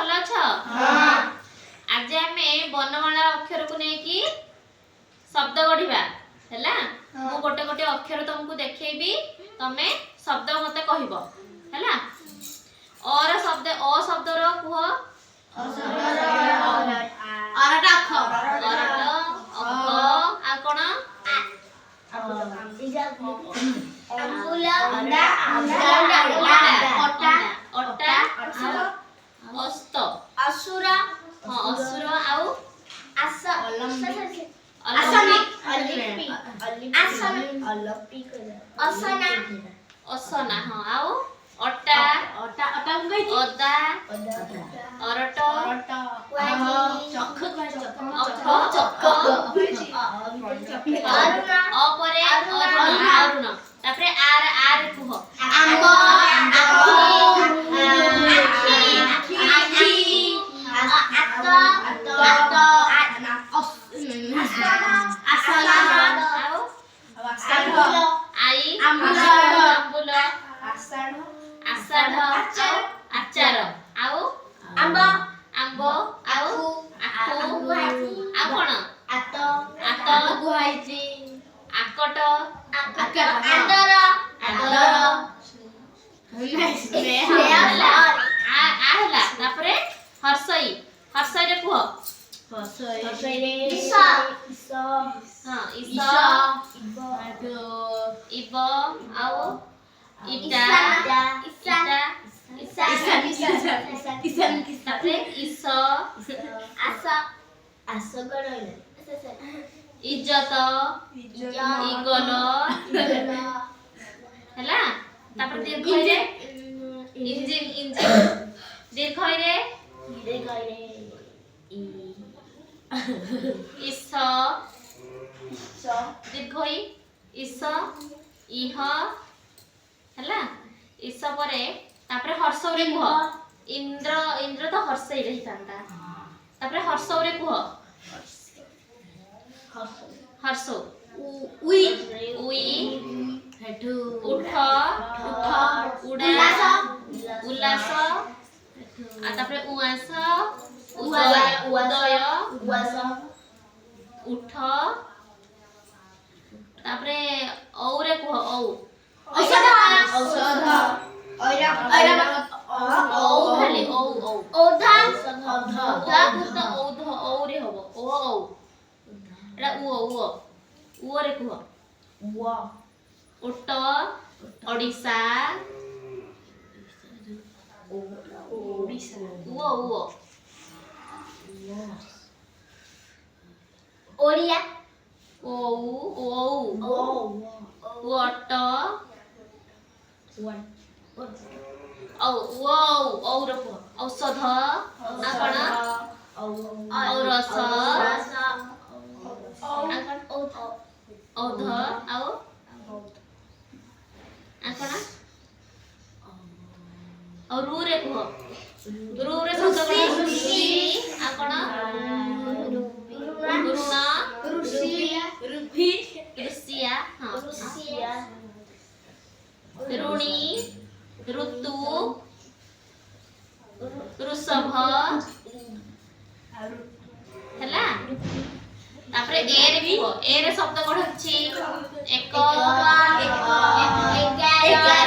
ଭଲ ଅଛ? ଆଜି ଆମେ ବର୍ଣ୍ଣମାଳା ଅକ୍ଷରକୁ ନେଇକି ଶବ୍ଦ ଗଢିବା, ହେଲା? ମୁଁ ଗୋଟେ ଗୋଟେ ଅକ୍ଷର ତମକୁ ଦେଖେଇବି, ତମେ ଶବ୍ଦ ମତେ କହିବ, ହେଲା? ଅର ଶବ୍ଦ, ଅ ଶବ୍ଦର କୁହ। ଅରଟ ଅଖ। ଅରଟ ଅଖ, ଆଉ କଣ? ଆମ୍ବୁଲ। ଅଣ୍ଡା। ଅଟା। ଅଟା ଆଉ ଅସ୍ତ। ଅସୁର। ହଁ, ଅସୁର ଆଉ ଆସ। ଅଲମ୍ପିକ। ଆସନ। ଅସନା। ଅସନା, ହଁ। ଆଉ ଅଟା। ଅଟା, ଅଟା ମୁଁ କହିଛି। ଅଦା, ଅରଟ। ଚଖ। ଅଖ, ଚକ। ଅ ପରେ ଅରୁଣ, ଅରୁଣ। ତାପରେ ଆର, ଆର କୁହ। ଆମ୍ବ, ଆଖି, ଆଖି, ଆତ, ଆତ, ଆସନ। ଆଉ I. ଆମ୍ବୁଲ। ଆମ୍ବୁଲ, ଆଷାଢ଼ ଆଉ ଆଚାର ଆଉ ଆମ୍ବ। ଆମ୍ବ ଆଉ ଆଖୁ ଆଉ କଣ? ଆତ। ଆତ। କୁହାଇଛି। ଆକଟ। ଆଦର। ଆଦର। ସ୍ନେହ। ହେଲା, ଆ, ଆ ହେଲା। ତାପରେ ହର୍ଷଇ, ହର୍ଷଇରେ କୁହ। ଇସ। ହଁ, ଇସ, ଇବ ଆଉ ଇଟା, ଇଟା, ଇସା। ତାପରେ ଇସ। ଆସ। ଇଜ୍ଜତ, ଇଗଲ। ହେଲା। ତାପରେ ଦୀର୍ଘଇରେ ଇଞ୍ଜିନ, ଇଞ୍ଜିନ। ଦୀର୍ଘଇରେ ଇସ, ଦୀର୍ଘଇ ଇସ, ଇହ। ହେଲା, ଇସ ପରେ ତାପରେ ହର୍ଷଉରେ କୁହ। ଇନ୍ଦ୍ର, ଇନ୍ଦ୍ର ତ ହର୍ଷଇରେ ହେଇଥାନ୍ତା। ତାପରେ ହର୍ଷଉରେ କୁହ, ହର୍ଷଉ। We. We. ହେଠୁ ଉଠ। ଉଠ। ଉଡ଼ା। ଉଲ୍ଲାସ। ଉଲ୍ଲାସ ଆଉ ତାପରେ ଉଆସ, ଉଦୟ। ଉଦୟ। ଉଠ। ତାପରେ ଔରେ କୁହ, ଔ। ଔଷଧ। ଔ, ଖାଲି ଔ, ଔ। ଔଧ। ଔଧ ତ ଔଧ, ଔରେ ହବ, ଓ ଔ। ଏଟା ଉଅ, ଉଅ, ଉଅରେ କୁହ। ଓଟ, ଓଡ଼ିଶା। ଉଅ, ଉଅ। ଓଡ଼ିଆ। ଓଉ, ଓଉ, ଓଟ, ଔ, ଉଅ, ଔ, ଔର କୁହ। ଔଷଧ ଆଉ କଣ? ଔରସ ଆଉ କଣ? ଔଧ ଆଉ ଆଉ କଣ? ଆଉ ରୁରେ କୁହ, ରୁରେ ଶବ୍ଦ କଣ? ଋଷି ଆଉ କଣ? ଋଣ। ଋଷିଆ, ହଁ। ଋଣୀ, ଋତୁ, ଋଷଭ। ହେଲା। ତାପରେ ଏ ରେ କୁହ, ଏ ରେ ଶବ୍ଦ କଣ ଅଛି? ଏକ, ଏଗାର।